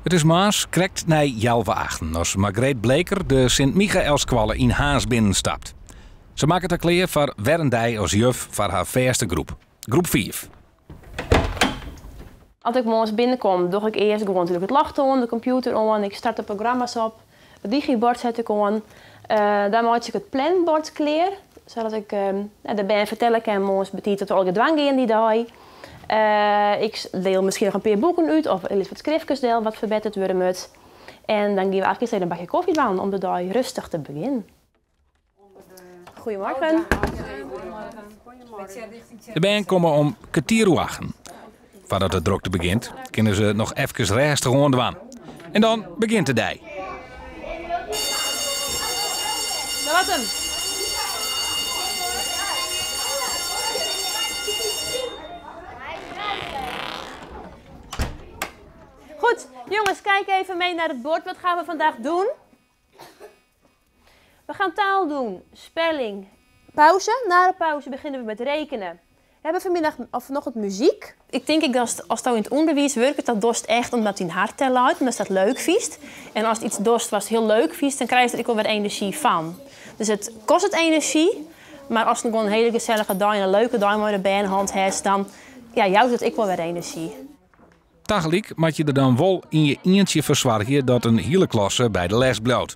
It is moarns krekt nei healwei achten as Margreet Bleker de Sint Michaëlskoalle yn Harns binnenstapt. Se makket har klear foar wer in dei as juf foar har fêste groep, groep fiif. As ik moarns binnenkom, doch ik earst gewoan natuerlik it ljocht oan, de kompjûter oan, ik start de programma's op, it digibord set ik oan. Dan meitsje ik it planbord klear, sadat ik de bern fertelle kin moarns betiid wat we allegear dwaan gean dy dei. Ik diel miskien noch in pear boeken út of lis wat skriftkes del wat ferbetterd wurde moat. En dan gean we eigentlik earst even in bakje kofje dwaan om de dei rêstich te begjinnen. Goedemorgen. De bern komme om kertier oer achten. Foardat de drokte begjint, kinne se noch efkes rêstich oan dwaan. En dan begjint de dei. Dat was hem. Goed, jongens, kijk even mee naar het bord. Wat gaan we vandaag doen? We gaan taal doen, spelling. Pauze. Na de pauze beginnen we met rekenen. We hebben vanmiddag of vanochtend muziek. Ik tink ek dat asto yn it ûnderwiis wurket, dat dochst echt omdat dyn hert dêr leit, omdat dat leuk fynst. En ast iets dochst watst hiel leuk fynst, dan krijst der ek wol wer enerzjy fan. Dus it kostet enerzjy, mar ast gewoan in hiele gesellige dei en in leuke dei mei de bern hân hast, dan ja, jout it ek wol wer enerzjy. Tagelyk moat je der dan wol yn je ientsje foar soargje dat in hiele klasse by de les bliuwt.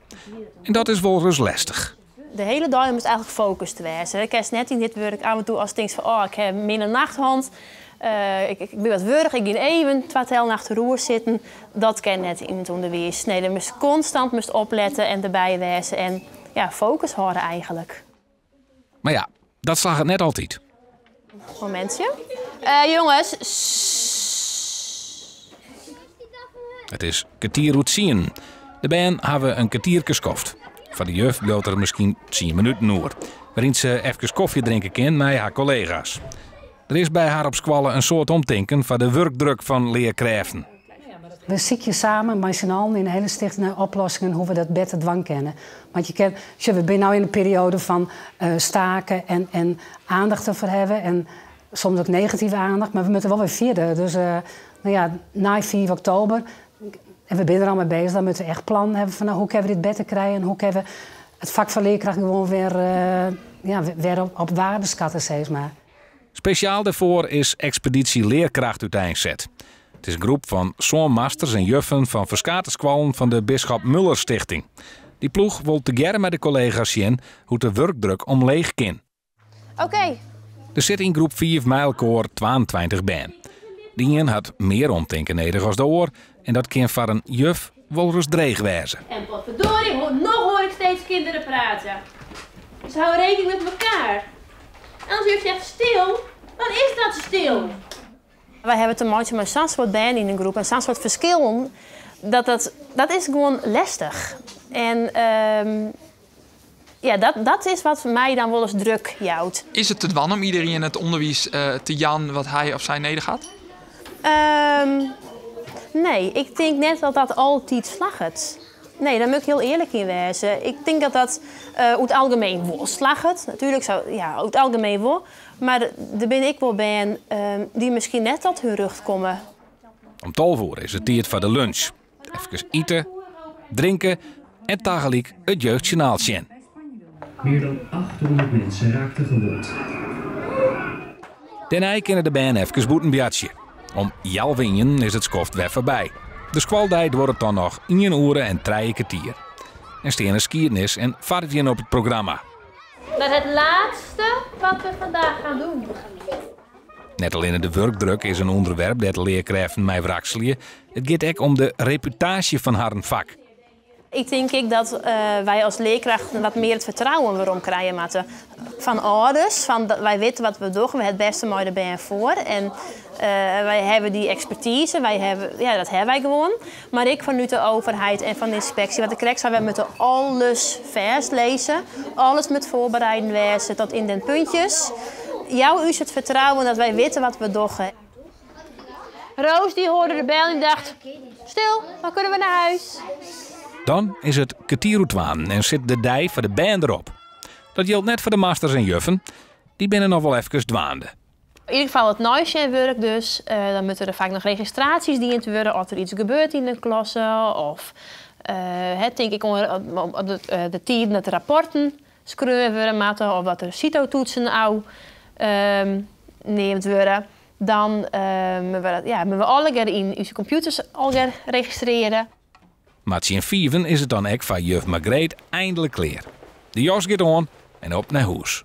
En dat is wolris lestich. De hiele dei moatst eigentlik fokust wêze. Kinst net yn dit wurk af en toe ast tinkst fan oh, ik ha in minne nacht hân, ik bin wat wurch, ik gean even twa tellen achteroer sitten. Dat kin net yn it ûnderwiis. Nee, dan moatst konstant moatst oplette en derby wêze en ja, fokus hâlde eigentlik. Mar ja, dat slagget net altyd. Momintsje. Jonges. It is kertier oer tsienen. De bern hawwe in kertierke skoft. Foar de juf bliuwt der miskien tsien minuten oer, wêryn't se efkes kofje drinke kin mei har kollega's. Der is by har op skoalle in soad omtinken foar de wurkdruk fan learkrêften. We sykje samen mei syn allen yn de hele stichting nei oplossingen hoe we dat better dwaan kinne. Want je ken, sjoch, we binne no yn in perioade fan staken en, en aandacht derfoar hawwe en soms ek negative aandacht, mar we moatte wol wer fierder. Dus no ja, nei fiif oktober, en we binne der al mei bezich, dan moatte we echt plannen hawwe fan no, hoe kinne we dit better krije en hoe kinne we it fak fan learkracht gewoan wer, ja, wer op waarde skatte, sis mar. Spesjaal dêrfoar is Expeditie Leerkracht úteinset. It is in groep fan sân masters en juffen fan ferskate skoallen fan de Bisschop Muller Stichting. Dy ploech wol tegearre mei de kollega's sjen hoe't de wurkdruk omleech kin. Oké. Der sit yn groep fiif mei elkoar 22 bern. De ien hat mear omtinken nedich as de oar en dat kin foar in juf wolris dreech wêze. En potverdorie, nog hoor ik steeds kinderen praten. Dus hou rekening met elkaar. En als juf zegt stil, dan is dat stil. Wy hawwe te meitsjen mei sa'n soad bern yn in groep en sa'n soad ferskillen, dat dat, dat is gewoan lestich. En ja, dat, dat is wat my dan wolris druk jout. Is it te dwaan om iderien it ûnderwiis te jaan wat hy of sy nedich hat? Nee, ik tink net dat dat altyd slagget. Nee, dêr moat ik hiel earlik yn wêze. Ik tink dat dat oer it algemeen wol slagget. Natuerlik, sa, ja, oer it algemeen wol. Mar der binne ek wol bern dy't miskien net tot hun rjocht komme. Om 12 oere is it tiid foar de lunch. Efkes ite, drinke en tagelyk it jeugdjournaal sjen. Meer dan 800 mensen raakten gewond. Dêrnei kinne de bern efkes bûten boartsje. Om healwei ienen is it skoft wer foarby. De skoaldei duorret dan noch ien oere en trije kertier. En steane skiednis en farvjen op it programma. Naar het laatste wat we vandaag gaan doen. Net allinne de wurkdruk is in ûnderwerp dêr't de learkrêften mei wrakselje. It giet ek om de reputaasje fan harren fak. Ik tink ek dat wy as learkrachten wat mear it fertrouwen werom krije moatte fan âlders. Fan wy witte wat we dogge, we ha it bêste mei de bern foar. En wy hawwe dy ekspertize, wy hawwe, ja, dat hawwe wy gewoan. Mar ek fanút de overheid en fan de ynspeksje, wat ik krekt sei, wy moatte alles fêstlizze. Alles moat foarbereiden wêze tot yn den puntjes. Jou ús it fertrouwen dat wy witte wat we dogge. Roos die hoorde de bel en dacht, stil, dan kunnen we naar huis. Dan is it kertier oer twaen en sit de dei foar de bern derop. Dat jildt net foar de masters en juffen. Dy binne noch wol efkes dwaande. In ieder geval it neisjenwurk dus. Dan moatte der faak noch registraasjes dien wurde as der yts gebeurt yn de klasse. Of tink ik oan de tiden dat de rapporten skreaun wurde moatte of dat der CITO-toetsen ôf neamd wurde. Dan moatte we, ja, we allegear yn ús kompjûters allegear registrearje. Mar tsjin fiven is it dan ek foar juf Margreet einlik klear. De jas giet oan en op nei hûs.